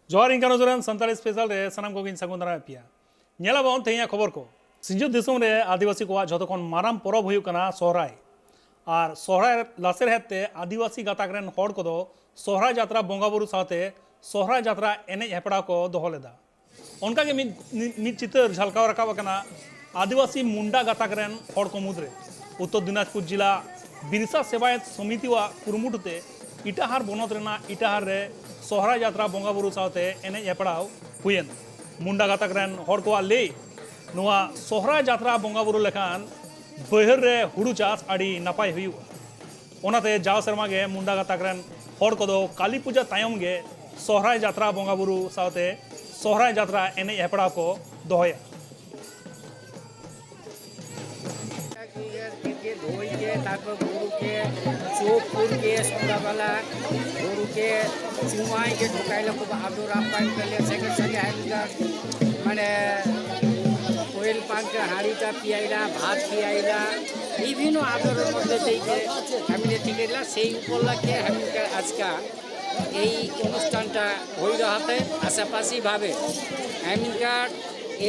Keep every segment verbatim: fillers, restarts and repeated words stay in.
ᱡᱚᱦᱟᱨ, ᱤᱧ ᱠᱟᱱᱩ ᱥᱚᱨᱮᱱ, ᱥᱟᱱᱛᱟᱲᱤ ᱥᱯᱮᱥᱟᱞ ᱨᱮ ᱥᱟᱱᱟᱢ ᱠᱚᱜᱮᱧ ᱥᱟᱹᱜᱩᱱ ᱫᱟᱨᱟᱢᱮᱫ ᱯᱮᱭᱟ᱾ ᱧᱮᱞᱟᱵᱚᱱ ᱛᱮᱦᱮᱧᱟᱜ ᱠᱷᱚᱵᱚᱨ ᱠᱚ᱾ ᱥᱤᱧᱚᱛ ᱫᱤᱥᱚᱢ ᱨᱮ ᱟᱹᱫᱤᱵᱟᱹᱥᱤ ᱠᱚᱣᱟᱜ ᱡᱷᱚᱛᱚ ᱠᱷᱚᱱ ᱢᱟᱨᱟᱝ ᱯᱚᱨᱚᱵᱽ ᱦᱩᱭᱩᱜ ᱠᱟᱱᱟ ᱥᱚᱦᱨᱟᱭ᱾ ᱟᱨ ᱥᱚᱦᱨᱟᱭ ᱞᱟᱥᱮᱨᱦᱮᱫ ᱛᱮ ᱟᱹᱫᱤᱵᱟᱹᱥᱤ ᱜᱟᱛᱟᱠ ᱨᱮᱱ ᱦᱚᱲ ᱠᱚᱫᱚ ᱥᱚᱦᱨᱟᱭ ᱡᱟᱛᱨᱟ ᱵᱚᱸᱜᱟ ᱵᱩᱨᱩ ᱥᱟᱶᱛᱮ ᱥᱚᱦᱨᱟᱭ ᱡᱟᱛᱨᱟ ᱮᱱᱮᱡ ᱦᱮᱯᱨᱟᱣ ᱠᱚ ᱫᱚᱦᱚ ᱞᱮᱫᱟ᱾ ᱚᱱᱠᱟᱜᱮ ᱢᱤᱫ, ᱢᱤᱫ ᱪᱤᱛᱟᱹᱨ ᱡᱷᱟᱞᱠᱟᱣ ᱨᱟᱠᱟᱵ ᱟᱠᱟᱱᱟ ᱟᱹᱫᱤᱵᱟᱹᱥᱤ ᱢᱩᱱᱰᱟ ᱜᱟᱛᱟᱠ ᱨᱮᱱ ᱦᱚᱲ ᱠᱚ ᱢᱩᱫᱽᱨᱮ᱾ ᱩᱛᱛᱚᱨ ᱫᱤᱱᱟᱡᱽᱯᱩᱨ ᱡᱤᱞᱟ ᱵᱤᱨᱥᱟ ᱥᱮᱵᱟᱭᱮᱛ ᱥᱚᱢᱤᱛᱤᱣᱟᱜ ᱠᱩᱨᱩᱢᱩᱴᱩ ᱛᱮ ᱤᱴᱟᱦᱟᱨ ᱵᱚᱱᱚᱛ ᱨᱮᱱᱟᱜ ᱤᱴᱟᱦᱟᱨ ᱨᱮ ᱥᱚᱦᱨᱟᱭ ᱡᱟᱛᱨᱟ ᱵᱚᱸᱜᱟ ᱵᱩᱨᱩ ᱥᱟᱶᱛᱮ ᱮᱱᱮᱡ ᱦᱮᱯᱨᱟᱣ ᱦᱩᱭᱮᱱ᱾ ᱢᱩᱱᱰᱟ ᱜᱟᱛᱟᱠ ᱨᱮᱱ ᱦᱚᱲ ᱠᱚᱣᱟᱜ ᱞᱟᱹᱭ, ᱱᱚᱣᱟ ᱥᱚᱦᱨᱟᱭ ᱡᱟᱛᱨᱟ ᱵᱚᱸᱜᱟ ᱵᱩᱨᱩ ᱞᱮᱠᱷᱟᱱ ᱵᱟᱹᱭᱦᱟᱹᱲ ᱨᱮ ᱦᱩᱲᱩ ᱪᱟᱥ ᱟᱹᱰᱤ ᱱᱟᱯᱟᱭ ᱦᱩᱭᱩᱜᱼᱟ᱾ ᱚᱱᱟᱛᱮ ᱡᱟᱣ ᱥᱮᱨᱢᱟ ᱜᱮ ᱢᱩᱱᱰᱟ ᱜᱟᱛᱟᱠ ᱨᱮᱱ ᱦᱚᱲ ᱠᱚᱫᱚ ᱠᱟᱹᱞᱤ ᱯᱩᱡᱟᱹ ᱛᱟᱭᱚᱢ ᱜᱮ ᱥᱚᱦᱨᱟᱭ ᱡᱟᱛᱨᱟ ᱵᱚᱸᱜᱟ ᱵᱩᱨᱩ ᱥᱟᱶᱛᱮ ᱥᱚᱦᱨᱟᱭ ᱡᱟᱛᱨᱟ ᱮᱱᱮᱡ ᱦᱮᱯᱨᱟᱣ ᱠᱚ ᱫᱚᱦᱚᱭᱟ᱾ ᱰᱷᱳᱞ ᱠᱮ, ᱛᱟᱨᱯᱚᱨ ᱜᱩᱨᱩ ᱠᱮ, ᱪᱳᱯ ᱯᱩᱨ ᱠᱮ, ᱥᱚᱫᱟᱵᱟᱞᱟ, ᱜᱩᱨᱩ ᱠᱮ, ᱪᱩᱢᱟᱭ ᱠᱮ, ᱰᱷᱚᱠᱟᱭ ᱞᱮᱠᱚ ᱟᱫᱚ ᱨᱟᱯᱟᱭ ᱠᱮ, ᱥᱮᱠᱮ ᱥᱮᱠᱮ ᱦᱟᱭ ᱢᱟᱱᱮ ᱯᱳᱭᱞ ᱯᱟᱱ ᱠᱮ, ᱦᱟᱺᱰᱤ ᱴᱟ ᱯᱤᱭᱟᱭᱞᱟ, ᱵᱷᱟᱛ ᱯᱤᱭᱟᱭᱞᱟ, ᱵᱤᱵᱷᱤᱱᱱᱚ ᱟᱫᱚᱨ ᱢᱚᱫᱽᱫᱷᱮ ᱫᱤᱭᱮ ᱦᱟᱹᱢᱤᱞᱮ ᱴᱷᱤᱠᱟᱹᱭᱞᱟ, ᱥᱮᱭ ᱩᱯᱚᱞᱚᱠᱠᱷᱮ ᱦᱟᱹᱢᱤᱞ ᱟᱡᱠᱟ এই অনুষ্ঠানটা হইল হাতে পাশাপাশিভাবে এমনকার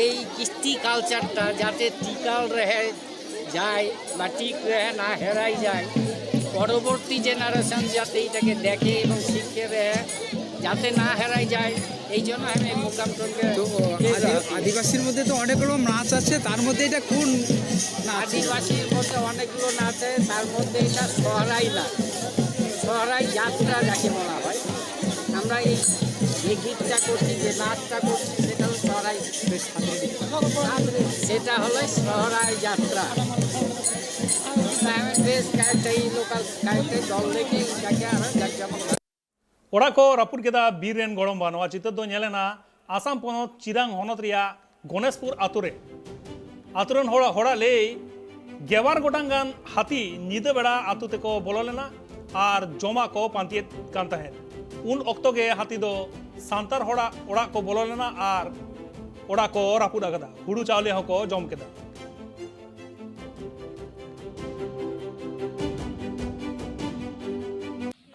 এই কৃষ্টি কালচারটা যাতে টিকাল রহে যায় বা টিক রহে না হেরাই যায়, পরবর্তী জেনারেশন যাতে এটাকে দেখে এবং শিখে রহে, যাতে না হেরাই যায়, এই জন্য আমি এই প্রোগ্রামটাকে তো আদি- আদিবাসীর মধ্যে তো অনেক রকম নাচ আছে, তার মধ্যে এটা কোন নাচ? আদিবাসীর মধ্যে অনেকগুলো নাচ আছে, তার মধ্যে এটা সহরাই নাচ, সহরাই যাত্রা যাকে বলা হয়। আমরা এই যে গীতটা করছি, যে নাচটা করছি, সেটা হলো সহরাই। সেটা হলো সহরাই যাত্রা। তা আমি বেশ কয়েকটা এই লোকাল কয়েকটা দল দেখে এটাকে আরো জাঁকজমক। ᱚᱲᱟᱜ ᱠᱚ ᱨᱟᱹᱯᱩᱫ ᱠᱮᱫᱟ ᱵᱤᱨ ᱨᱮᱱ ᱜᱚᱲᱚᱢᱵᱟ᱾ ᱱᱚᱣᱟ ᱪᱤᱛᱟᱹᱨ ᱫᱚ ᱧᱮᱞ ᱮᱱᱟ ᱟᱥᱟᱢ ᱯᱚᱱᱚᱛ ᱪᱤᱨᱟᱝ ᱦᱚᱱᱚᱛ ᱨᱮᱭᱟᱜ ᱜᱚᱱᱮᱥᱯᱩᱨ ᱟᱛᱳ ᱨᱮ᱾ ᱟᱛᱳ ᱨᱮᱱ ᱦᱚᱲ, ᱦᱚᱲᱟᱜ ᱞᱟᱹᱭ, ᱜᱮᱞᱵᱟᱨ ᱜᱚᱴᱟᱝ ᱜᱟᱱ ᱦᱟᱹᱛᱤ ᱧᱤᱫᱟᱹ ᱵᱮᱲᱟ ᱟᱛᱳ ᱛᱮᱠᱚ ᱵᱚᱞᱚ ᱞᱮᱱᱟ ᱟᱨ ᱡᱚᱢᱟᱜ ᱠᱚ ᱯᱟᱱᱛᱮᱭᱮᱫ ᱠᱟᱱ ᱛᱟᱦᱮᱸᱫ᱾ ᱩᱱ ᱚᱠᱛᱚ ᱜᱮ ᱦᱟᱹᱛᱤ ᱫᱚ ᱥᱟᱱᱛᱟᱲ ᱦᱚᱲᱟᱜ ᱚᱲᱟᱜ ᱠᱚ ᱵᱚᱞᱚ ᱞᱮᱱᱟ ᱟᱨ ᱚᱲᱟᱜ ᱠᱚ ᱨᱟᱹᱯᱩᱫ ᱟᱠᱟᱫᱟ᱾ ᱦᱩᱲᱩ ᱪᱟᱣᱞᱮ ᱦᱚᱸᱠᱚ ᱡᱚᱢ ᱠᱮᱫᱟ᱾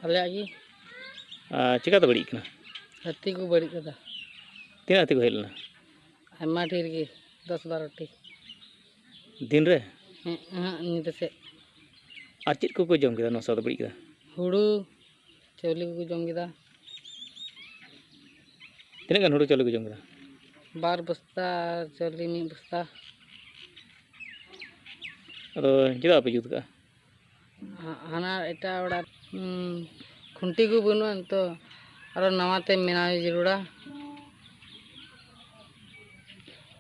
ᱟᱞᱮᱭᱟᱜ ᱜᱮ᱾ ᱟᱨ ᱪᱤᱠᱟᱹᱛᱮ ᱵᱟᱹᱲᱤᱡ ᱠᱟᱱᱟ? ᱦᱟᱹᱛᱤ ᱠᱚ ᱵᱟᱹᱲᱤᱡ ᱠᱟᱫᱟ᱾ ᱛᱤᱱᱟᱹᱜ ᱦᱟᱹᱛᱤ ᱠᱚ ᱦᱮᱡ ᱞᱮᱱᱟ? ᱟᱭᱢᱟ ᱰᱷᱮᱨ ᱜᱮ, ᱫᱚᱥ ᱵᱟᱨᱚ ᱴᱤ᱾ ᱫᱤᱱ ᱨᱮ? ᱦᱮᱸ, ᱦᱮᱸ, ᱧᱤᱫᱟᱹ ᱥᱮᱫ᱾ ᱟᱨ ᱪᱮᱫ ᱠᱚᱠᱚ ᱡᱚᱢ ᱠᱮᱫᱟ ᱱᱚᱣᱟ ᱥᱟᱶᱛᱮ ᱵᱟᱹᱲᱤᱡ ᱠᱮᱫᱟ? ᱦᱩᱲᱩ, ᱪᱟᱣᱞᱮ ᱠᱚᱠᱚ ᱡᱚᱢ ᱠᱮᱫᱟ᱾ ᱛᱤᱱᱟᱹᱜ ᱜᱟᱱ ᱦᱩᱲᱩ ᱪᱟᱣᱞᱮ ᱠᱚ ᱡᱚᱢ ᱠᱮᱫᱟ? ᱵᱟᱨ ᱵᱚᱥᱛᱟ ᱟᱨ ᱪᱟᱣᱞᱮ ᱢᱤᱫ ᱵᱚᱥᱛᱟ᱾ ᱟᱫᱚ ᱪᱮᱫᱟᱜ ᱵᱟᱯᱮ ᱡᱩᱛ ᱠᱟᱜᱼᱟ? ᱦᱟ-, ᱦᱟᱱᱟ ᱮᱴᱟᱜ ᱚᱲᱟᱜ, ᱦᱩᱸ, ᱠᱷᱩᱱᱴᱤ ᱠᱚ ᱵᱟᱹᱱᱩᱜᱼᱟ ᱱᱤᱛᱚᱜ, ᱟᱨᱚ ᱱᱟᱣᱟ ᱛᱮ ᱵᱮᱱᱟᱣ ᱡᱟᱹᱨᱩᱲᱟ᱾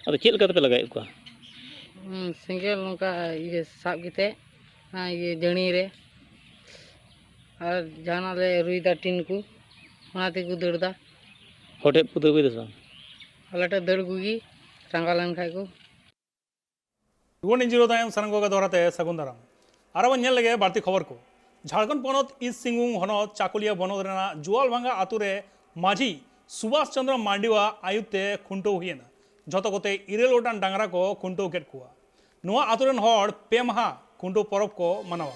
ᱟᱫᱚ ᱪᱮᱫ ᱞᱮᱠᱟ ᱛᱮᱯᱮ ᱞᱟᱜᱟᱭᱮᱫ ᱠᱚᱣᱟ? ᱦᱩᱸ, ᱥᱮᱸᱜᱮᱞ ᱱᱚᱝᱠᱟ ᱤᱭᱟᱹ ᱥᱟᱵ ᱠᱟᱛᱮ, ᱚᱱᱟ ᱤᱭᱟᱹ ᱡᱟᱹᱲᱤ ᱨᱮ, ᱟᱨ ᱡᱟᱦᱟᱱᱟᱜ ᱞᱮ ᱨᱩᱭᱫᱟ ᱴᱤᱱ ᱠᱚ, ᱚᱱᱟ ᱛᱮᱠᱚ ᱫᱟᱹᱲ ᱫᱟ᱾ ᱦᱚᱲ ᱴᱷᱮᱱ ᱠᱚ ᱫᱟᱹᱲ ᱟᱹᱜᱩᱭᱫᱟ ᱥᱮ ᱵᱟᱝ? ᱟᱞᱮ ᱴᱷᱮᱱ ᱫᱟᱹᱲ ᱠᱚᱜᱮ, ᱨᱟᱸᱜᱟᱣ ᱞᱮᱱ ᱠᱷᱟᱡ ᱠᱚ᱾ ᱨᱩᱣᱟᱹᱲ ᱮᱱ ᱡᱤᱨᱟᱹᱣ ᱛᱟᱭᱚᱢ ᱥᱟᱱᱟᱢ ᱠᱚᱜᱮ ᱫᱚᱦᱲᱟ ᱛᱮ ᱥᱟᱹᱜᱩᱱ ᱫᱟᱨᱟᱢ᱾ ᱟᱨ ᱵᱚᱱ ᱧᱮᱞ ᱞᱮᱜᱮ ᱵᱟᱹᱲᱛᱤ ᱠᱷᱚᱵᱚᱨ ᱠᱚ᱾ ᱡᱷᱟᱲᱠᱷᱚᱸᱰ ᱯᱚᱱᱚᱛ ᱤᱥᱴ ᱥᱤᱝᱵᱷᱩᱢ ᱦᱚᱱᱚᱛ ᱪᱟᱠᱩᱞᱤᱭᱟᱹ ᱵᱚᱱᱚᱛ ᱨᱮᱱᱟᱜ ᱡᱩᱣᱟᱞᱵᱷᱟᱝᱜᱟ ᱟᱛᱳ ᱨᱮ ᱢᱟᱹᱡᱷᱤ ᱥᱩᱵᱷᱟᱥ ᱪᱚᱸᱫᱽᱨᱚ ᱢᱟᱨᱰᱤᱣᱟᱜ ᱟᱹᱭᱩᱨ ᱛᱮ ᱠᱷᱩᱱᱴᱟᱹᱣ ᱦᱩᱭᱮᱱᱟ᱾ ᱡᱷᱚᱛᱚ ᱠᱚᱛᱮ ᱤᱨᱟᱹᱞ ᱜᱚᱴᱟᱝ ᱰᱟᱝᱨᱟ ᱠᱚ ᱠᱷᱩᱱᱴᱟᱹᱣ ᱠᱮᱫ ᱠᱚᱣᱟ᱾ ᱱᱚᱣᱟ ᱟᱛᱳ ᱨᱮᱱ ᱦᱚᱲ ᱯᱮ ᱢᱟᱦᱟ ᱠᱷᱩᱱᱴᱟᱹᱣ ᱯᱚᱨᱚᱵᱽ ᱠᱚ ᱢᱟᱱᱟᱣᱟ᱾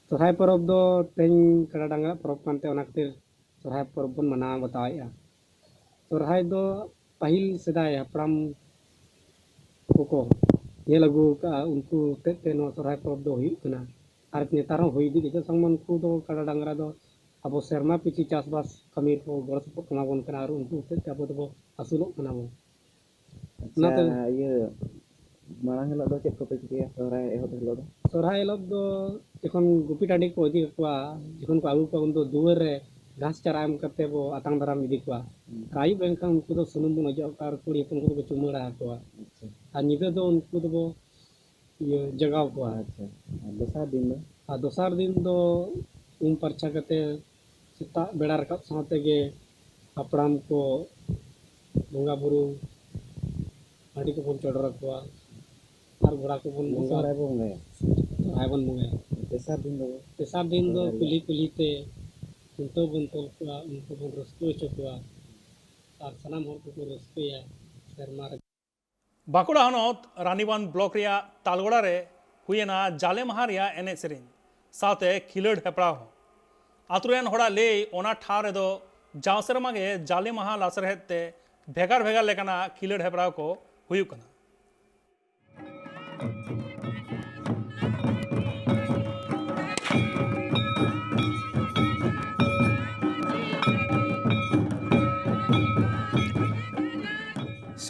ᱥᱚᱨᱦᱟᱭ ᱯᱚᱨᱚᱵᱽ ᱫᱚ ᱛᱮᱦᱮᱧ ᱠᱟᱰᱟ ᱰᱟᱝᱨᱟ ᱯᱚᱨᱚᱵᱽ ᱠᱟᱱᱛᱮ, ᱚᱱᱟ ᱠᱷᱟᱹᱛᱤᱨ ᱥᱚᱨᱦᱟᱭ ᱯᱚᱨᱚᱵᱽ ᱵᱚᱱ ᱢᱟᱱᱟᱣ ᱵᱟᱛᱟᱣᱮᱫᱼᱟ᱾ ᱥᱚᱨᱦᱟᱭ ᱫᱚ ᱯᱟᱹᱦᱤᱞ ᱥᱮᱫᱟᱭ ᱦᱟᱯᱲᱟᱢ ᱠᱚᱠᱚ ᱧᱮᱞ ᱟᱹᱜᱩ ᱟᱠᱟᱫᱼᱟ, ᱩᱱᱠᱩ ᱦᱚᱛᱮᱡ ᱛᱮ ᱱᱚᱣᱟ ᱥᱚᱨᱦᱟᱭ ᱯᱚᱨᱚᱵᱽ ᱫᱚ ᱦᱩᱭᱩᱜ ᱠᱟᱱᱟ᱾ ᱟᱨ ᱱᱮᱛᱟᱨ ᱦᱚᱸ ᱦᱩᱭ ᱤᱫᱤᱜ ᱜᱮᱪᱚ, ᱥᱟᱝᱢᱟ ᱩᱱᱠᱩ ᱫᱚ ᱠᱟᱰᱟ ᱰᱟᱝᱨᱟ ᱫᱚ ᱟᱵᱚ ᱥᱮᱨᱢᱟ ᱯᱤᱪᱷᱤ ᱪᱟᱥᱵᱟᱥ ᱠᱟᱹᱢᱤ ᱨᱮᱠᱚ ᱜᱚᱲᱚ ᱥᱚᱯᱚᱦᱚᱫ ᱮᱢᱟ ᱵᱚᱱ ᱠᱟᱱᱟ ᱟᱨ ᱩᱱᱠᱩ ᱦᱚᱛᱮᱡ ᱛᱮ ᱟᱵᱚ ᱫᱚᱵᱚ ᱟᱹᱥᱩᱞᱚᱜ ᱠᱟᱱᱟ ᱵᱚᱱ᱾ ᱟᱪᱪᱷᱟ, ᱚᱱᱟᱛᱮ ᱤᱭᱟᱹ, ᱢᱟᱲᱟᱝ ᱦᱤᱞᱳᱜ ᱫᱚ ᱪᱮᱫ ᱠᱚᱯᱮ ᱪᱤᱠᱟᱹᱭᱟ ᱥᱚᱦᱨᱟᱭ ᱮᱦᱚᱵ ᱦᱤᱞᱳᱜ ᱫᱚ? ᱥᱚᱦᱨᱟᱭ ᱦᱤᱞᱳᱜ ᱫᱚ ᱡᱚᱠᱷᱚᱱ ᱜᱩᱯᱤ ᱴᱟᱺᱰᱤ ᱠᱚ ᱤᱫᱤ ᱠᱟᱠᱚᱣᱟ, ᱡᱚᱠᱷᱚᱱ ᱠᱚ ᱟᱹᱜᱩ ᱠᱚᱣᱟ, ᱩᱱ ᱫᱚ ᱫᱩᱣᱟᱹᱨ ᱨᱮ ᱜᱷᱟᱥ ᱪᱟᱨᱟ ᱮᱢ ᱠᱟᱛᱮ ᱵᱚ ᱟᱛᱟᱝ ᱫᱟᱨᱟᱢ ᱤᱫᱤ ᱠᱚᱣᱟ᱾ ᱦᱩᱸ᱾ ᱟᱨ ᱟᱹᱭᱩᱵ ᱮᱱᱠᱷᱟᱱ ᱩᱱᱠᱩ ᱫᱚ ᱥᱩᱱᱩᱢ ᱵᱚᱱ ᱚᱡᱚᱜ ᱟᱠᱚᱣᱟ ᱟᱨ ᱠᱩᱲᱤ ᱦᱚᱯᱚᱱ ᱠᱚᱫᱚ ᱠᱚ ᱪᱩᱢᱟᱹᱲᱟ ᱟᱠᱚᱣᱟ᱾ ᱟᱪᱪᱷᱟ᱾ ᱟᱨ ᱧᱤᱫᱟᱹ ᱫᱚ ᱩᱱᱠᱩ ᱫᱚᱵᱚ ᱤᱭᱟᱹ ᱡᱟᱜᱟᱣ ᱠᱚᱣᱟ᱾ ᱟᱪᱪᱷᱟ᱾ ᱟᱨ ᱫᱚᱥᱟᱨ ᱫᱤᱱ ᱫᱚ? ᱟᱨ ᱫᱚᱥᱟᱨ ᱫᱤᱱ ᱫᱚ ᱩᱢ ᱯᱟᱨᱪᱷᱟ ᱠᱟᱛᱮ ᱥᱮᱛᱟᱜ ᱵᱮᱲᱟ ᱨᱟᱠᱟᱵ ᱥᱟᱶ ᱛᱮᱜᱮ ᱦᱟᱯᱲᱟᱢ ᱠᱚ ᱵᱚᱸᱜᱟ ᱵᱩᱨᱩ ᱦᱟᱺᱰᱤ ᱠᱚᱵᱚᱱ ᱪᱚᱰᱚᱨ ᱟᱠᱚᱣᱟ ᱟᱨ ᱜᱚᱲᱟ ᱠᱚᱵᱚᱱ ᱵᱚᱸᱜᱟ ᱵᱚᱸᱜᱟ᱾ ᱥᱚᱦᱨᱟᱭ ᱵᱚ ᱵᱚᱸᱜᱟᱭᱟ᱾ ᱥᱚᱦᱨᱟᱭ ᱵᱚᱱ ᱵᱚᱸᱜᱟᱭᱟ᱾ ᱛᱮᱥᱟᱨ ᱫᱤᱱ ᱫᱚ? ᱛᱮᱥᱟᱨ ᱫᱤᱱ ᱫᱚ ᱥᱚᱦᱨᱟᱭ ᱠᱩᱞᱦᱤ ᱠᱩᱞᱦᱤ ᱛᱮ ᱠᱷᱩᱱᱴᱟᱹᱣ ᱵᱚᱱ ᱛᱚᱞ ᱠᱚᱣᱟ, ᱩᱱᱠᱩ ᱵᱚᱱ ᱨᱟᱹᱥᱠᱟᱹ ᱦᱚᱪᱚ ᱠᱚᱣᱟ ᱟᱨ ᱥᱟᱱᱟᱢ ᱦᱚᱲ ᱠᱚᱠᱚ ᱨᱟᱹᱥᱠᱟᱹᱭᱟ ᱥᱮᱨᱢᱟ ᱨᱮ᱾ ᱵᱟᱸᱠᱩᱲᱟ ᱦᱚᱱᱚᱛ ᱨᱟᱱᱤᱵᱟᱸᱫᱷ ᱵᱞᱚᱠ ᱨᱮᱭᱟᱜ ᱛᱟᱞᱜᱚᱲᱟ ᱨᱮ ᱦᱩᱭᱮᱱᱟ ᱡᱟᱞᱮ ᱢᱟᱦᱟ ᱨᱮᱭᱟᱜ ᱮᱱᱮᱡ ᱥᱮᱨᱮᱧ ᱥᱟᱶᱛᱮ ᱠᱷᱤᱞᱟᱹᱰ ᱦᱮᱯᱨᱟᱣ ᱦᱚᱸ᱾ ᱟᱛᱳ ᱨᱮᱱ ᱦᱚᱲᱟᱜ ᱞᱟᱹᱭ, ᱚᱱᱟ ᱴᱷᱟᱶ ᱨᱮᱫᱚ ᱡᱟᱣ ᱥᱮᱨᱢᱟ ᱜᱮ ᱡᱟᱞᱮ ᱢᱟᱦᱟ ᱞᱟᱥᱟᱲᱦᱮᱫ ᱛᱮ ᱵᱷᱮᱜᱟᱨ ᱵᱷᱮᱜᱟᱨ ᱞᱮᱠᱟᱱᱟᱜ ᱠᱷᱤᱞᱟᱹᱰ ᱦᱮᱯᱨᱟᱣ ᱠᱚ ᱦᱩᱭᱩᱜ ᱠᱟᱱᱟ᱾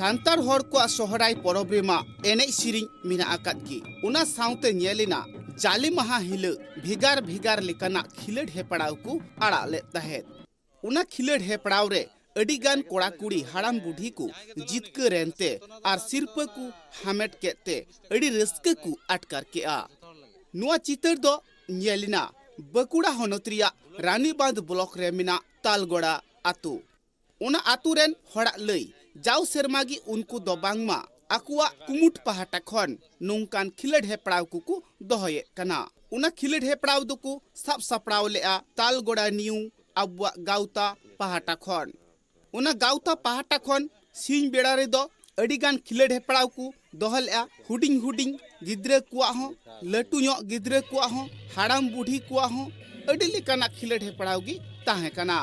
ᱥᱟᱱᱛᱟᱲ ᱦᱚᱲ ᱠᱚᱣᱟᱜ ᱥᱚᱦᱨᱟᱭ ᱯᱚᱨᱚᱵᱽ ᱨᱮᱢᱟ ᱮᱱᱮᱡ ᱥᱮᱨᱮᱧ ᱢᱮᱱᱟᱜ ᱟᱠᱟᱫ ᱜᱮ᱾ ᱚᱱᱟ ᱥᱟᱶᱛᱮ ᱧᱮᱞ ᱮᱱᱟ, ᱡᱟᱞᱮ ᱢᱟᱦᱟ ᱦᱤᱞᱳᱜ ᱵᱷᱮᱜᱟᱨ ᱵᱷᱮᱜᱟᱨ ᱞᱮᱠᱟᱱᱟᱜ ᱠᱷᱤᱞᱟᱹᱰ ᱦᱮᱯᱲᱟᱣ ᱠᱚ ᱟᱲᱟᱜ ᱞᱮᱫ ᱛᱟᱦᱮᱸᱫ᱾ ᱚᱱᱟ ᱠᱷᱤᱞᱟᱹᱰ ᱦᱮᱯᱲᱟᱣ ᱨᱮ ᱟᱹᱰᱤ ᱜᱟᱱ ᱠᱚᱲᱟ ᱠᱩᱲᱤ ᱦᱟᱲᱟᱢ ᱵᱩᱰᱷᱤ ᱠᱚ ᱡᱤᱛᱠᱟᱹᱨ ᱮᱱᱛᱮ ᱟᱨ ᱥᱤᱨᱯᱟᱹ ᱠᱚ ᱦᱟᱢᱮᱴ ᱠᱮᱫ ᱛᱮ ᱟᱹᱰᱤ ᱨᱟᱹᱥᱠᱟᱹ ᱠᱚ ᱟᱴᱠᱟᱨ ᱠᱮᱜᱼᱟ᱾ ᱱᱚᱣᱟ ᱪᱤᱛᱟᱹᱨ ᱫᱚ ᱧᱮᱞ ᱮᱱᱟ ᱵᱟᱸᱠᱩᱲᱟ ᱦᱚᱱᱚᱛ ᱨᱮᱭᱟᱜ ᱨᱟᱱᱤᱵᱟᱸᱫᱷ ᱵᱞᱚᱠ ᱨᱮ ᱢᱮᱱᱟᱜ ᱛᱟᱞᱜᱚᱲᱟ ᱟᱛᱳ᱾ ᱚᱱᱟ ᱟᱛᱳ ᱨᱮᱱ ᱦᱚᱲᱟᱜ ᱞᱟᱹᱭ, ᱡᱟᱣ ᱥᱮᱨᱢᱟ ᱜᱮ ᱩᱱᱠᱩ ᱫᱚ ᱵᱟᱝᱢᱟ ᱟᱠᱚᱣᱟᱜ ᱠᱩᱢᱩᱴ ᱯᱟᱦᱴᱟ ᱠᱷᱚᱱ ᱱᱚᱝᱠᱟᱱ ᱠᱷᱤᱞᱟᱹᱰ ᱦᱮᱯᱲᱟᱣ ᱠᱚᱠᱚ ᱫᱚᱦᱚᱭᱮᱫ ᱠᱟᱱᱟ᱾ ᱚᱱᱟ ᱠᱷᱤᱞᱟᱹᱰ ᱦᱮᱯᱲᱟᱣ ᱫᱚᱠᱚ ᱥᱟᱵ ᱥᱟᱯᱲᱟᱣ ᱞᱮᱫᱼᱟ ᱛᱟᱞᱜᱚᱲᱟ ᱱᱤᱭᱩ ᱟᱵᱚᱣᱟᱜ ᱜᱟᱶᱛᱟ ᱯᱟᱦᱴᱟ ᱠᱷᱚᱱ᱾ ᱚᱱᱟ ᱜᱟᱶᱛᱟ ᱯᱟᱦᱴᱟ ᱠᱷᱚᱱ ᱥᱤᱧ ᱵᱮᱲᱟ ᱨᱮᱫᱚ ᱟᱹᱰᱤ ᱜᱟᱱ ᱠᱷᱤᱞᱟᱹᱰ ᱦᱮᱯᱲᱟᱣ ᱠᱚ ᱫᱚᱦᱚ ᱞᱮᱫᱼᱟ᱾ ᱦᱩᱰᱤᱧ ᱦᱩᱰᱤᱧ ᱜᱤᱫᱽᱨᱟᱹ ᱠᱚᱣᱟᱜ ᱦᱚᱸ, ᱞᱟᱹᱴᱩ ᱧᱚᱜ ᱜᱤᱫᱽᱨᱟᱹ ᱠᱚᱣᱟᱜ ᱦᱚᱸ, ᱦᱟᱲᱟᱢ ᱵᱩᱰᱷᱤ ᱠᱚᱣᱟᱜ ᱦᱚᱸ ᱟᱹᱰᱤ ᱞᱮᱠᱟᱱᱟᱜ ᱠᱷᱤᱞᱟᱹᱰ ᱦᱮᱯᱲᱟᱣ ᱜᱮ ᱛᱟᱦᱮᱸ ᱠᱟᱱᱟ᱾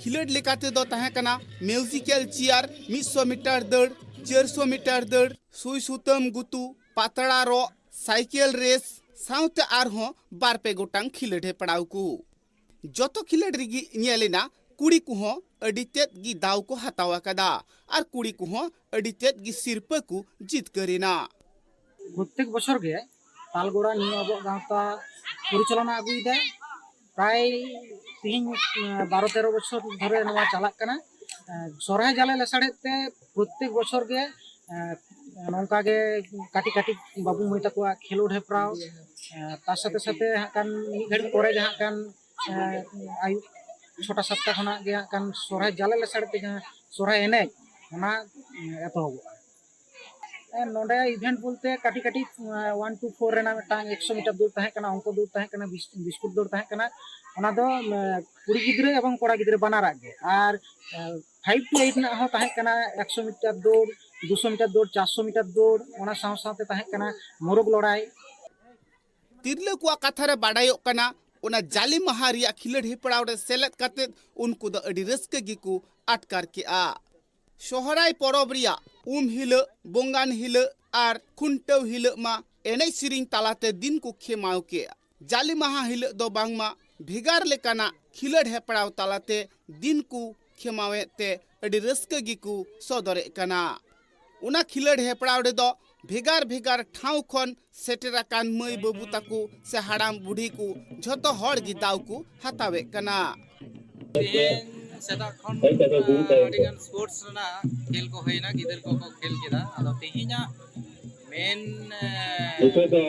ᱠᱷᱤᱞᱟᱹᱰ ᱞᱮᱠᱟ ᱛᱮᱫᱚ ᱛᱟᱦᱮᱸ ᱠᱟᱱᱟ ᱢᱤᱭᱩᱡᱤᱠᱮᱞ ᱪᱮᱭᱟᱨ, ᱢᱤᱫ ᱥᱚ ᱢᱤᱴᱟᱨ ᱫᱟᱹᱲ, ᱪᱟᱹᱨ ᱥᱚ ᱢᱤᱴᱟᱨ ᱫᱟᱹᱲ, ᱥᱩᱭ ᱥᱩᱛᱟᱹᱢ ᱜᱩᱛᱩ, ᱯᱟᱛᱲᱟ ᱨᱚᱜ, ᱥᱟᱭᱠᱮᱞ ᱨᱮᱥ, ᱥᱟᱶᱛᱮ ᱟᱨᱦᱚᱸ ᱵᱟᱨ ᱯᱮ ᱜᱚᱴᱟᱝ ᱠᱷᱮᱞᱳᱰ ᱦᱮᱯᱲᱟᱣ ᱠᱚ᱾ ᱡᱚᱛᱚ ᱠᱷᱮᱞᱳᱰ ᱨᱮᱜᱮ ᱧᱮᱞ ᱮᱱᱟ ᱠᱩᱲᱤ ᱠᱚᱦᱚᱸ ᱟᱹᱰᱤ ᱛᱮᱫ ᱜᱮ ᱫᱟᱣ ᱠᱚ ᱦᱟᱛᱟᱣ ᱟᱠᱟᱫᱟ ᱟᱨ ᱠᱩᱲᱤ ᱠᱚᱦᱚᱸ ᱟᱹᱰᱤ ᱛᱮᱫ ᱜᱮ ᱥᱤᱨᱯᱟᱹ ᱠᱚ ᱡᱤᱛᱠᱟᱹᱨ ᱮᱱᱟ᱾ ᱯᱨᱚᱛᱮᱠ ᱵᱚᱪᱷᱚᱨ ᱜᱮ ᱛᱟᱞᱜᱚᱲᱟ ᱱᱤᱭᱟᱹ ᱟᱵᱚᱣᱟᱜ ᱜᱟᱶᱛᱟ ᱯᱚᱨᱤᱪᱟᱞᱚᱱᱟ ᱟᱹᱜᱩᱭᱮᱫᱟ᱾ ᱯᱨᱟᱭ ᱛᱤᱦᱤᱧ, ᱮᱸ, ᱵᱟᱨᱚ ᱛᱮᱨᱚ ᱵᱚᱪᱷᱚᱨ ᱫᱷᱚᱨᱮ ᱱᱚᱣᱟ ᱪᱟᱞᱟᱜ ᱠᱟᱱᱟ᱾ ᱮᱸ, ᱥᱚᱨᱦᱟᱭ ᱡᱟᱞᱮ ᱞᱟᱥᱟᱲᱦᱮᱫ ᱛᱮ ᱯᱨᱚᱛᱮᱠ ᱵᱚᱪᱷᱚᱨ ᱜᱮ, ᱮᱸ, ᱱᱚᱝᱠᱟ ᱜᱮ ᱠᱟᱹᱴᱤᱡ ᱠᱟᱹᱴᱤᱡ ᱵᱟᱹᱵᱩ ᱢᱟᱹᱭ ᱛᱟᱠᱚᱣᱟᱜ ᱠᱷᱮᱞᱳᱰ ᱦᱮᱯᱨᱟᱣ, ᱮᱸ, ᱛᱟᱨ ᱥᱟᱛᱷᱮ ᱥᱟᱛᱷᱮ ᱦᱟᱸᱜ ᱠᱷᱟᱱ ᱢᱤᱫ ᱜᱷᱟᱹᱲᱤᱡ ᱯᱚᱨᱮ ᱜᱮ ᱦᱟᱸᱜ ᱠᱷᱟᱱ, ᱮᱸ, ᱟᱹᱭᱩᱵ ᱪᱷᱚᱴᱟ ᱥᱟᱛᱴᱟ ᱠᱷᱚᱱᱟᱜ ᱜᱮ ᱦᱟᱸᱜ ᱠᱷᱟᱱ ᱥᱚᱨᱦᱟᱭ ᱡᱟᱞᱮ ᱞᱟᱥᱟᱲᱦᱮᱫ ᱛᱮ ᱡᱟᱦᱟᱸ ᱥᱚᱨᱦᱟᱭ ᱮᱱᱮᱡ, ᱚᱱᱟ, ᱮᱸ, ᱮᱛᱚᱦᱚᱵᱚᱜᱼᱟ᱾ ᱮᱸ, ᱱᱚᱰᱮ ᱤᱵᱷᱮᱱᱴ ᱵᱚᱞᱛᱮ ᱠᱟᱹᱴᱤᱡ ᱠᱟᱹᱴᱤᱡ, ᱮᱸ, ᱚᱣᱟᱱ ᱴᱩ ᱯᱷᱳᱨ ᱨᱮᱱᱟᱜ ᱢᱤᱫᱴᱟᱝ ᱮᱠᱥᱚ ᱢᱤᱴᱟᱨ ᱫᱟᱹᱲ ᱛᱟᱦᱮᱸ ᱠᱟᱱᱟ, ᱚᱝᱠᱚ ᱫᱟᱹᱲ ᱛᱟᱦᱮᱸ ᱠᱟᱱᱟ, ᱵᱤᱥ-, ᱵᱤᱥᱠᱩᱴ ᱫᱟᱹᱲ ᱛᱟᱦᱮᱸ ᱠᱟᱱᱟ᱾ ᱚᱱᱟ ᱫᱚ, ᱮᱸ, ᱠᱩᱲᱤ ᱜᱤᱫᱽᱨᱟᱹ ᱮᱵᱚᱝ ᱠᱚᱲᱟ ᱜᱤᱫᱽᱨᱟᱹ ᱵᱟᱱᱟᱨᱟᱜ ᱜᱮ᱾ ᱟᱨ, ᱮᱸ, ᱯᱷᱟᱭᱤᱵᱷ ᱴᱩ ᱮᱭᱤᱴ ᱨᱮᱱᱟᱜ ᱦᱚᱸ ᱛᱟᱦᱮᱸ ᱠᱟᱱᱟ ᱮᱠᱥᱚ ᱢᱤᱴᱟᱨ ᱫᱟᱹᱲ, ᱫᱩᱥᱚ ᱢᱤᱴᱟᱨ ᱫᱟᱹᱲ, ᱪᱟᱨᱥᱚ ᱢᱤᱴᱟᱨ ᱫᱟᱹᱲ, ᱚᱱᱟ ᱥᱟᱶ ᱥᱟᱶᱛᱮ ᱛᱟᱦᱮᱸ ᱠᱟᱱᱟ ᱢᱳᱨᱚᱜ ᱞᱚᱲᱟᱭ᱾ ᱛᱤᱨᱞᱟᱹ ᱠᱚᱣᱟᱜ ᱠᱟᱛᱷᱟ ᱨᱮ ᱵᱟᱰᱟᱭᱚᱜ ᱠᱟᱱᱟ, ᱚᱱᱟ ᱡᱟᱞᱮ ᱢᱟᱦᱟ ᱨᱮᱭᱟᱜ ᱠᱷᱮᱞᱳᱰ ᱦᱮᱯᱨᱟᱣ ᱨᱮ ᱥᱮᱞᱮᱫ ᱠᱟᱛᱮ ᱩᱱᱠᱩ ᱫᱚ ᱟᱹᱰᱤ ᱨᱟᱹᱥᱠᱟᱹ ᱜᱮᱠᱚ ᱟᱴᱠᱟᱨ ᱠᱮᱜᱼᱟ᱾ ᱥᱚᱦᱨᱟᱭ ᱯᱚᱨᱚᱵᱽ ᱨᱮᱭᱟᱜ ᱩᱢ ᱦᱤᱞᱳᱜ, ᱵᱚᱸᱜᱟᱱ ᱦᱤᱞᱳᱜ ᱟᱨ ᱠᱷᱩᱱᱴᱟᱹᱣ ᱦᱤᱞᱳᱜ ᱢᱟ ᱮᱱᱮᱡ ᱥᱮᱨᱮᱧ ᱛᱟᱞᱟᱛᱮ ᱫᱤᱱ ᱠᱚ ᱠᱷᱮᱢᱟᱣ ᱠᱮᱜᱼᱟ᱾ ᱡᱟᱞᱮ ᱢᱟᱦᱟ ᱦᱤᱞᱳᱜ ᱫᱚ ᱵᱟᱝᱢᱟ ᱵᱷᱮᱜᱟᱨ ᱞᱮᱠᱟᱱᱟᱜ ᱠᱷᱮᱞᱳᱰ ᱦᱮᱯᱨᱟᱣ ᱛᱟᱞᱟᱛᱮ ᱫᱤᱱ ᱠᱚ ᱠᱷᱮᱢᱟᱣᱮᱫ ᱛᱮ ᱟᱹᱰᱤ ᱨᱟᱹᱥᱠᱟᱹ ᱜᱮᱠᱚ ᱥᱚᱫᱚᱨᱮᱫ ᱠᱟᱱᱟ᱾ ᱚᱱᱟ ᱠᱷᱮᱞᱳᱰ ᱦᱮᱯᱨᱟᱣ ᱨᱮᱫᱚ ᱵᱷᱮᱜᱟᱨ ᱵᱷᱮᱜᱟᱨ ᱴᱷᱟᱶ ᱠᱷᱚᱱ ᱥᱮᱴᱮᱨ ᱟᱠᱟᱱ ᱢᱟᱹᱭ ᱵᱟᱹᱵᱩ ᱛᱟᱠᱚ ᱥᱮ ᱦᱟᱲᱟᱢ ᱵᱩᱰᱷᱤ ᱠᱚ ᱡᱷᱚᱛᱚ ᱦᱚᱲ ᱜᱮ ᱫᱟᱣ ᱠᱚ ᱦᱟᱛᱟᱣᱮᱫ ᱠᱟᱱᱟ᱾ ᱛᱮᱦᱮᱧ ᱥᱮᱛᱟᱜ ᱠᱷᱚᱱ, ᱟᱹᱰᱤᱜᱟᱱ ᱥᱯᱳᱨᱴᱥ ᱨᱮᱱᱟᱜ ᱠᱷᱮᱞ ᱠᱚ ᱦᱩᱭᱱᱟ, ᱜᱤᱫᱟᱹᱨ ᱠᱚᱠᱚ ᱠᱷᱮᱞ ᱠᱮᱫᱟ᱾ ᱟᱫᱚ ᱛᱮᱦᱮᱧᱟᱜ ᱢᱮᱱ, ᱮ, ᱱᱤᱛᱚᱜ ᱫᱚ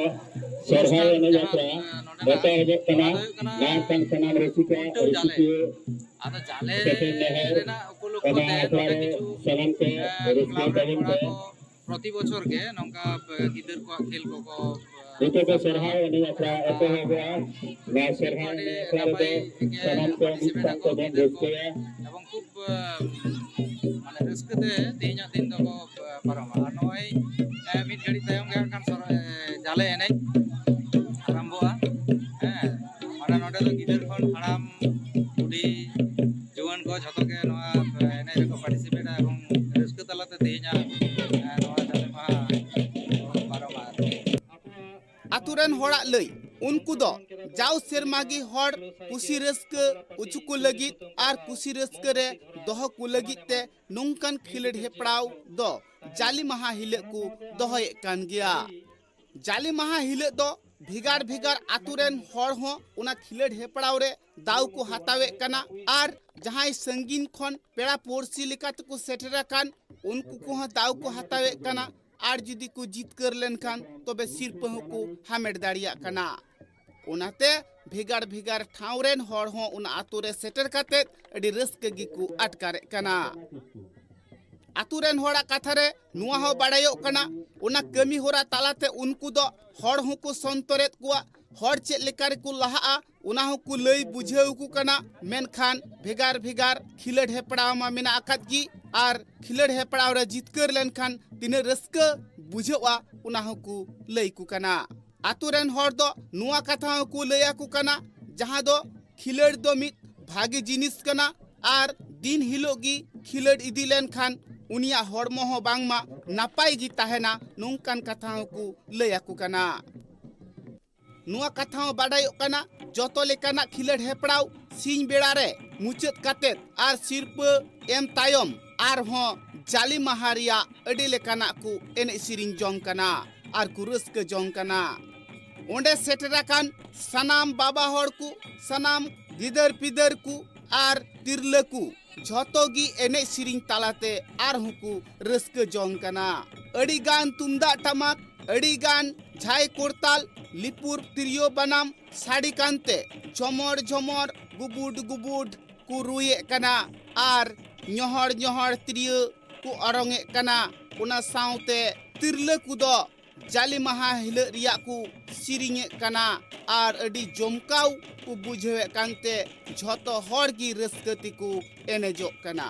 ᱥᱚᱨᱦᱟᱭ ᱮᱱᱮᱡ ᱡᱟᱦᱟᱸ, ᱟᱠᱷᱲᱟ ᱮ, ᱱᱚᱰᱮᱱᱟᱜ ᱱᱮᱣᱛᱟ ᱦᱮᱡ ᱠᱟᱱᱟ᱾ ᱚᱱᱟ ᱫᱚ ᱦᱩᱭᱩᱜ ᱠᱟᱱᱟ ᱜᱟᱶᱛᱟ ᱥᱟᱱᱟᱢ ᱨᱩᱥᱤᱠᱟ, ᱠᱷᱩᱱᱴᱟᱹᱣ ᱡᱟᱞᱮ᱾ ᱨᱩᱥᱤᱠᱤᱭᱟᱹ ᱟᱫᱚ ᱡᱟᱞᱮ ᱥᱮᱴᱮᱨ ᱱᱮᱦᱚᱨ ᱨᱮᱱᱟᱜ ᱩᱯᱚᱞᱚᱠᱠᱷᱚ ᱚᱱᱟ ᱛᱮ ᱟᱠᱷᱲᱟ ᱱᱚᱰᱮ ᱨᱮ ᱠᱤᱪᱷᱩ, ᱥᱟᱱᱟᱢ ᱠᱚ ᱮ, ᱨᱟᱹᱥᱠᱟᱹ ᱠᱞᱟᱵᱽ ᱨᱮᱱ ᱛᱟᱵᱚᱱ ᱠᱚᱲᱟ ᱯᱮ᱾ ᱠᱚ ᱯᱨᱚᱛᱤ ᱵᱚᱪᱷᱚᱨ ᱜᱮ ᱱᱚᱝᱠᱟ, ᱮ, ᱜᱤᱫᱟᱹᱨ ᱠᱚᱣᱟᱜ ᱠᱷᱮᱞ ᱠᱚᱠᱚ, ᱮ, ᱱᱤᱛᱚᱜ ᱫᱚ ᱥᱟᱯᱲᱟᱣᱟ᱾ ᱥᱚᱨᱦᱟᱭ ᱮᱱᱮᱡ ᱟᱠᱷᱲᱟ ᱮᱛᱚᱦᱚᱵᱚᱜᱼᱟ᱾ ᱱᱚᱣᱟ ᱥᱚᱨᱦᱟᱭ ᱟᱹᱰᱤ ᱮᱱᱮᱡ ᱟᱠᱷᱲᱟ ᱱᱟᱯᱟᱭ ᱨᱮᱫᱚ ᱜᱮ ᱥᱟᱱᱟᱢ ᱠᱚ ᱢᱤᱫ participate ᱥᱟᱶ ᱟᱠᱚ ᱛᱮᱵᱚᱱ ᱜᱤᱫᱟᱹᱨ ᱠᱚ᱾ ᱨᱟᱹᱥᱠᱟᱹᱭᱟ᱾ ᱮᱵᱚᱝ ᱠᱷᱩᱵ, ᱮ, ᱢᱟᱱᱮ ᱨᱟᱹᱥᱠᱟᱹ ᱛᱮ ᱛᱮᱦᱮᱧᱟᱜ ᱫᱤᱱ ᱫᱚᱠᱚ, ᱮ, ᱯᱟᱨᱚᱢᱟ᱾ ᱟᱨ ᱱᱚᱜᱼᱚᱭ, ᱮ, ᱢᱤᱫ ᱜᱷᱟᱹᱲᱤᱡ ᱛᱟᱭᱚᱢ ᱜᱮ ᱦᱟᱸᱜ ᱠᱷᱟᱱ ᱥᱚᱨ-, ᱮ, ᱡᱟᱞᱮ ᱮᱱᱮᱡ ᱟᱨᱟᱢᱵᱷᱚᱜᱼᱟ᱾ ᱦᱮᱸ, ᱢᱟᱱᱮ ᱱᱚᱰᱮ ᱫᱚ ᱜᱤᱫᱟᱹᱨ ᱠᱷᱚᱱ ᱦᱟᱲᱟᱢ, ᱵᱩᱰᱷᱤ, ᱡᱩᱣᱟᱹᱱ ᱠᱚ ᱡᱷᱚᱛᱚ ᱜᱮ ᱱᱚᱣᱟ, ᱮ, ᱮᱱᱮᱡ ᱨᱮᱠᱚ ᱯᱟᱨᱴᱤᱥᱤᱯᱮᱴᱟ ᱮᱵᱚᱝ ᱨᱟᱹᱥᱠᱟᱹ ᱛᱟᱞᱟᱛᱮ ᱛᱮᱦᱮᱧᱟᱜ, ᱮ, ᱱᱚᱣᱟ ᱡᱟᱞᱮ ᱢᱟᱦᱟ ᱯᱟᱨᱚᱢᱟ ᱟᱨᱠᱤ᱾ ᱟᱛᱳ ᱨᱮᱱ ᱦᱚᱲᱟᱜ ᱡᱟᱣ ᱥᱮᱨᱢᱟ ᱜᱮ ᱦᱚᱲ ᱠᱩᱥᱤ ᱨᱟᱹᱥᱠᱟᱹ ᱚᱪᱚ ᱠᱚ ᱞᱟᱹᱜᱤᱫ ᱟᱨ ᱠᱩᱥᱤ ᱨᱟᱹᱥᱠᱟᱹ ᱨᱮ ᱫᱚᱦᱚ ᱠᱚ ᱞᱟᱹᱜᱤᱫ ᱛᱮ ᱱᱚᱝᱠᱟᱱ ᱠᱷᱮᱞᱳᱰ ᱦᱮᱯᱨᱟᱣ ᱫᱚ ᱡᱟᱞᱮ ᱢᱟᱦᱟ ᱦᱤᱞᱳᱜ ᱠᱚ ᱫᱚᱦᱚᱭᱮᱫ ᱠᱟᱱ ᱜᱮᱭᱟ᱾ ᱡᱟᱞᱮ ᱢᱟᱦᱟ ᱦᱤᱞᱳᱜ ᱫᱚ ᱵᱷᱮᱜᱟᱨ ᱵᱷᱮᱜᱟᱨ ᱟᱛᱳ ᱨᱮᱱ ᱦᱚᱲ ᱦᱚᱸ ᱚᱱᱟ ᱠᱷᱮᱞᱳᱰ ᱦᱮᱯᱨᱟᱣ ᱨᱮ ᱫᱟᱣ ᱠᱚ ᱦᱟᱛᱟᱣᱮᱫ ᱠᱟᱱᱟ ᱟᱨ ᱡᱟᱦᱟᱸᱭ ᱥᱟᱺᱜᱤᱧ ᱠᱷᱚᱱ ᱯᱮᱲᱟ ᱯᱩᱲᱥᱤ ᱞᱮᱠᱟ ᱛᱮᱠᱚ ᱥᱮᱴᱮᱨ ᱟᱠᱟᱱ, ᱩᱱᱠᱩ ᱠᱚᱦᱚᱸ ᱫᱟᱣ ᱠᱚ ᱦᱟᱛᱟᱣᱮᱫ ᱠᱟᱱᱟ ᱟᱨ ᱡᱩᱫᱤ ᱠᱚ ᱡᱤᱛᱠᱟᱹᱨ ᱞᱮᱱᱠᱷᱟᱱ ᱛᱚᱵᱮ ᱥᱤᱨᱯᱟᱹ ᱦᱚᱸᱠᱚ ᱦᱟᱢᱮᱴ ᱫᱟᱲᱮᱭᱟᱜ ᱠᱟᱱᱟ᱾ ᱚᱱᱟᱛᱮ ᱵᱷᱮᱜᱟᱨ ᱵᱷᱮᱜᱟᱨ ᱴᱷᱟᱶ ᱨᱮᱱ ᱦᱚᱲ ᱦᱚᱸ ᱚᱱᱟ ᱟᱛᱳ ᱨᱮ ᱥᱮᱴᱮᱨ ᱠᱟᱛᱮ ᱟᱹᱰᱤ ᱨᱟᱹᱥᱠᱟᱹ ᱜᱮᱠᱚ ᱟᱴᱠᱟᱨᱮᱫ ᱠᱟᱱᱟ᱾ ᱟᱛᱳ ᱨᱮᱱ ᱦᱚᱲᱟᱜ ᱠᱟᱛᱷᱟ ᱨᱮ ᱱᱚᱣᱟ ᱦᱚᱸ ᱵᱟᱲᱟᱭᱚᱜ ᱠᱟᱱᱟ, ᱚᱱᱟ ᱠᱟᱹᱢᱤ ᱦᱚᱨᱟ ᱛᱟᱞᱟᱛᱮ ᱩᱱᱠᱩ ᱫᱚ ᱦᱚᱲ ᱦᱚᱸᱠᱚ ᱥᱚᱱᱛᱚᱨᱮᱫ ᱠᱚᱣᱟ, ᱦᱚᱲ ᱪᱮᱫ ᱞᱮᱠᱟ ᱨᱮᱠᱚ ᱞᱟᱦᱟᱜᱼᱟ ᱚᱱᱟ ᱦᱚᱸᱠᱚ ᱞᱟᱹᱭ ᱵᱩᱡᱷᱟᱹᱣ ᱟᱠᱚ ᱠᱟᱱᱟ᱾ ᱢᱮᱱᱠᱷᱟᱱ ᱵᱷᱮᱜᱟᱨ ᱵᱷᱮᱜᱟᱨ ᱠᱷᱮᱞᱳᱰ ᱦᱮᱯᱨᱟᱣ ᱢᱟ ᱢᱮᱱᱟᱜ ᱟᱠᱟᱫ ᱜᱮ, ᱟᱨ ᱠᱷᱮᱞᱳᱰ ᱦᱮᱯᱨᱟᱣ ᱨᱮ ᱡᱤᱛᱠᱟᱹᱨ ᱞᱮᱱᱠᱷᱟᱱ ᱛᱤᱱᱟᱹᱜ ᱨᱟᱹᱥᱠᱟᱹ ᱵᱩᱡᱷᱟᱹᱜᱼᱟ ᱚᱱᱟ ᱦᱚᱸᱠᱚ ᱞᱟᱹᱭ ᱟᱠᱚ ᱠᱟᱱᱟ᱾ ᱟᱛᱳ ᱨᱮᱱ ᱦᱚᱲ ᱫᱚ ᱱᱚᱣᱟ ᱠᱟᱛᱷᱟ ᱦᱚᱸᱠᱚ ᱞᱟᱹᱭ ᱟᱠᱚ ᱠᱟᱱᱟ, ᱡᱟᱦᱟᱸ ᱫᱚ ᱠᱷᱮᱞᱳᱰ ᱫᱚ ᱢᱤᱫ ᱵᱷᱟᱜᱮ ᱡᱤᱱᱤᱥ ᱠᱟᱱᱟ ᱟᱨ ᱫᱤᱱ ᱦᱤᱞᱳᱜ ᱜᱮ ᱠᱷᱮᱞᱳᱰ ᱤᱫᱤ ᱞᱮᱱᱠᱷᱟᱱ ᱩᱱᱤᱭᱟᱜ ᱦᱚᱲᱢᱚ ᱦᱚᱸ ᱵᱟᱝᱢᱟ ᱱᱟᱯᱟᱭ ᱜᱮ ᱛᱟᱦᱮᱱᱟ, ᱱᱚᱝᱠᱟᱱ ᱠᱟᱛᱷᱟ ᱦᱚᱸᱠᱚ ᱞᱟᱹᱭ ᱟᱠᱚ ᱠᱟᱱᱟ᱾ ᱱᱚᱣᱟ ᱠᱟᱛᱷᱟ ᱦᱚᱸ ᱵᱟᱰᱟᱭᱚᱜ ᱠᱟᱱᱟ, ᱡᱚᱛᱚ ᱞᱮᱠᱟᱱᱟᱜ ᱠᱷᱮᱞᱳᱰ ᱦᱮᱯᱨᱟᱣ ᱥᱤᱧ ᱵᱮᱲᱟ ᱨᱮ ᱢᱩᱪᱟᱹᱫ ᱠᱟᱛᱮᱫ ᱟᱨ ᱥᱤᱨᱯᱟᱹ ᱮᱢ ᱛᱟᱭᱚᱢ ᱟᱨᱦᱚᱸ ᱡᱟᱞᱮ ᱢᱟᱦᱟ ᱨᱮᱭᱟᱜ ᱟᱹᱰᱤ ᱞᱮᱠᱟᱱᱟᱜ ᱠᱚ ᱮᱱᱮᱡ ᱥᱮᱨᱮᱧ ᱡᱚᱝ ᱠᱟᱱᱟ ᱟᱨ ᱠᱚ ᱨᱟᱹᱥᱠᱟᱹ ᱡᱚᱝ ᱠᱟᱱᱟ᱾ ᱚᱸᱰᱮ ᱥᱮᱴᱮᱨ ᱟᱠᱟᱱ ᱥᱟᱱᱟᱢ ᱵᱟᱵᱟ ᱦᱚᱲ ᱠᱚ, ᱥᱟᱱᱟᱢ ᱜᱤᱫᱟᱹᱨ ᱯᱤᱫᱟᱹᱨ ᱠᱚ ᱟᱨ ᱛᱤᱨᱞᱟᱹ ᱠᱚ ᱡᱷᱚᱛᱚ ᱜᱮ ᱮᱱᱮᱡ ᱥᱮᱨᱮᱧ ᱛᱟᱞᱟᱛᱮ ᱟᱨᱦᱚᱸ ᱠᱚ ᱨᱟᱹᱥᱠᱟᱹ ᱡᱚᱝ ᱠᱟᱱᱟ᱾ ᱟᱹᱰᱤ ᱜᱟᱱ ᱛᱩᱢᱫᱟᱜ ᱴᱟᱢᱟᱠ, ᱟᱹᱰᱤ ᱜᱟᱱ ᱡᱷᱟᱭ ᱠᱚᱨᱛᱟᱞ, ᱞᱤᱯᱩᱨ ᱛᱤᱨᱭᱳ ᱵᱟᱱᱟᱢ ᱥᱟᱰᱮ ᱠᱟᱱᱛᱮ ᱡᱷᱚᱢᱚᱨ ᱡᱷᱚᱢᱚᱨ ᱜᱩᱵᱩᱰ ᱜᱩᱵᱩᱰ ᱠᱚ ᱨᱩᱭᱮᱫ ᱠᱟᱱᱟ ᱟᱨ ᱧᱚᱦᱚᱲ ᱧᱚᱦᱚᱲ ᱛᱤᱨᱭᱳ ᱠᱚ ᱚᱨᱚᱝ ᱮᱫ ᱠᱟᱱᱟ᱾ ᱚᱱᱟ ᱥᱟᱶᱛᱮ ᱛᱤᱨᱞᱟᱹ ᱠᱚᱫᱚ ᱡᱟᱞᱮ ᱢᱟᱦᱟ ᱦᱤᱞᱳᱜ ᱨᱮᱭᱟᱜ ᱠᱚ ᱥᱮᱨᱮᱧᱮᱫ ᱠᱟᱱᱟ ᱟᱨ ᱟᱹᱰᱤ ᱡᱚᱢᱠᱟᱣ ᱠᱚ ᱵᱩᱡᱷᱟᱹᱣᱮᱫ ᱠᱟᱱᱛᱮ ᱡᱷᱚᱛᱚ ᱦᱚᱲ ᱜᱮ ᱨᱟᱹᱥᱠᱟᱹ ᱛᱮᱠᱚ ᱮᱱᱮᱡᱚᱜ ᱠᱟᱱᱟ᱾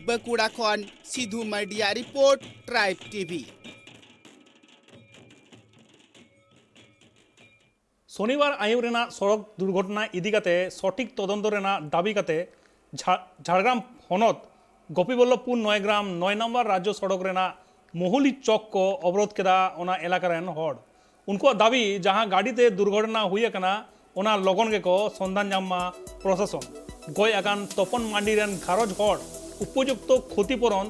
ᱵᱟᱸᱠᱩᱲᱟ ᱠᱷᱚᱱ ᱥᱤᱫᱷᱩ ᱢᱟᱨᱰᱤᱭᱟᱜ ᱨᱤᱯᱳᱨᱴ, ᱴᱨᱟᱭᱤᱵᱽ ᱴᱤᱵᱷᱤ᱾ ᱥᱚᱱᱤᱵᱟᱨ ᱟᱹᱭᱩᱵ ᱨᱮᱱᱟᱜ ᱥᱚᱲᱚᱠ ᱫᱩᱨᱜᱷᱚᱴᱚᱱᱟ ᱤᱫᱤ ᱠᱟᱛᱮ ᱥᱚᱴᱷᱤᱠ ᱛᱚᱫᱚᱱᱛᱚ ᱨᱮᱱᱟᱜ ᱫᱟᱹᱵᱤ ᱠᱟᱛᱮ ᱡᱷᱟ-, ᱡᱷᱟᱲᱜᱨᱟᱢ ᱦᱚᱱᱚᱛ ᱜᱳᱯᱤᱵᱚᱞᱞᱚᱵᱷᱯᱩᱨ ᱱᱚᱭᱜᱨᱟᱢ ᱱᱚᱭ ᱱᱚᱢᱵᱚᱨ ᱨᱟᱡᱽᱡᱚ ᱥᱚᱲᱚᱠ ᱨᱮᱱᱟᱜ ᱢᱚᱦᱩᱞᱤ ᱪᱚᱠ ᱠᱚ ᱚᱵᱚᱨᱳᱫᱷ ᱠᱮᱫᱟ ᱚᱱᱟ ᱮᱞᱟᱠᱟ ᱨᱮᱱ ᱦᱚᱲ᱾ ᱩᱱᱠᱩᱣᱟᱜ ᱫᱟᱹᱵᱤ, ᱡᱟᱦᱟᱸ ᱜᱟᱹᱰᱤ ᱛᱮ ᱫᱩᱨᱜᱷᱚᱴᱚᱱᱟ ᱦᱩᱭ ᱟᱠᱟᱱᱟ, ᱚᱱᱟ ᱞᱚᱜᱚᱱ ᱜᱮᱠᱚ ᱥᱚᱱᱫᱷᱟᱱ ᱧᱟᱢ ᱢᱟ ᱯᱨᱚᱥᱟᱥᱚᱱ᱾ ᱜᱚᱡ ᱟᱠᱟᱱ ᱛᱚᱯᱚᱱ ᱢᱟᱱᱰᱤ ᱨᱮᱱ ᱜᱷᱟᱨᱚᱸᱡᱽ ᱦᱚᱲ ᱩᱯᱚᱡᱩᱠᱛᱚ ᱠᱷᱚᱛᱤ ᱯᱩᱨᱚᱱ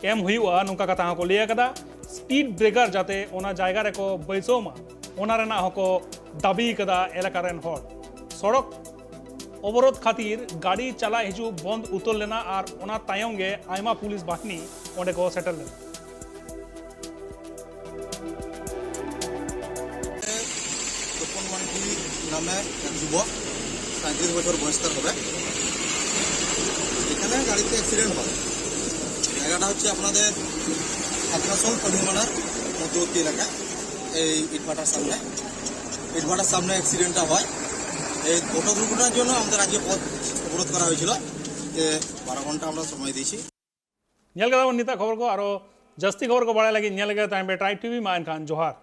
ᱮᱢ ᱦᱩᱭᱩᱜᱼᱟ, ᱱᱚᱝᱠᱟ ᱠᱟᱛᱷᱟ ᱦᱚᱸᱠᱚ ᱞᱟᱹᱭ ᱟᱠᱟᱫᱟ᱾ ᱥᱯᱤᱰ ᱵᱨᱮᱠᱟᱨ ᱡᱟᱛᱮ ᱚᱱᱟ ᱡᱟᱭᱜᱟ ᱨᱮᱠᱚ ᱵᱟᱹᱭᱥᱟᱹᱣ ᱢᱟ, ᱚᱱᱟ ᱨᱮᱱᱟᱜ ᱦᱚᱸᱠᱚ ᱫᱟᱹᱵᱤ ᱟᱠᱟᱫᱟ ᱮᱞᱟᱠᱟ ᱨᱮᱱ ᱦᱚᱲ᱾ ᱥᱚᱲᱚᱠ ᱚᱵᱚᱨᱳᱫᱷ ᱠᱷᱟᱹᱛᱤᱨ ᱜᱟᱹᱰᱤ ᱪᱟᱞᱟᱜ ᱦᱤᱡᱩᱜ ᱵᱚᱱᱫ ᱩᱛᱟᱹᱨ ᱞᱮᱱᱟ ᱟᱨ ᱚᱱᱟ ᱛᱟᱭᱚᱢ ᱜᱮ ᱟᱭᱢᱟ ᱯᱩᱞᱤᱥ ᱵᱟᱦᱤᱱᱤ ᱚᱸᱰᱮ ᱠᱚ ᱥᱮᱴᱮᱨ ᱞᱮᱱᱟ᱾ তপন মান্ডি নামে এক যুবক, সাঁইত্রিশ বছর বয়স তার হবে। এখানে গাড়িতে অ্যাক্সিডেন্ট হয়। জায়গাটা হচ্ছে আপনাদের আগ্রাসন পল্লিমালার মধ্যবর্তী এলাকা, এই ইটভাটার সামনে। ইটভাটার সামনে অ্যাক্সিডেন্টটা হয়। এই অটো দুর্ঘটনার জন্য আমাদের আজকে পথ অবরোধ করা হয়েছিল, যে বারো ঘন্টা আমরা সময় দিয়েছি। ᱧᱮᱞ ᱠᱮᱫᱟ ᱵᱚᱱ ᱱᱤᱛᱟᱜ ᱠᱷᱚᱵᱚᱨ ᱠᱚ᱾ ᱟᱨᱚ ᱡᱟᱹᱥᱛᱤ ᱠᱷᱚᱵᱚᱨ ᱠᱚ ᱵᱟᱲᱟᱭ ᱞᱟᱹᱜᱤᱫ ᱧᱮᱞ ᱞᱟᱹᱜᱤᱫ ᱛᱟᱦᱮᱱ ᱯᱮ ᱴᱨᱟᱭᱤᱵᱽ ᱴᱤᱵᱷᱤ᱾ ᱢᱟ ᱮᱱᱠᱷᱟᱱ ᱡᱚᱦᱟᱨ᱾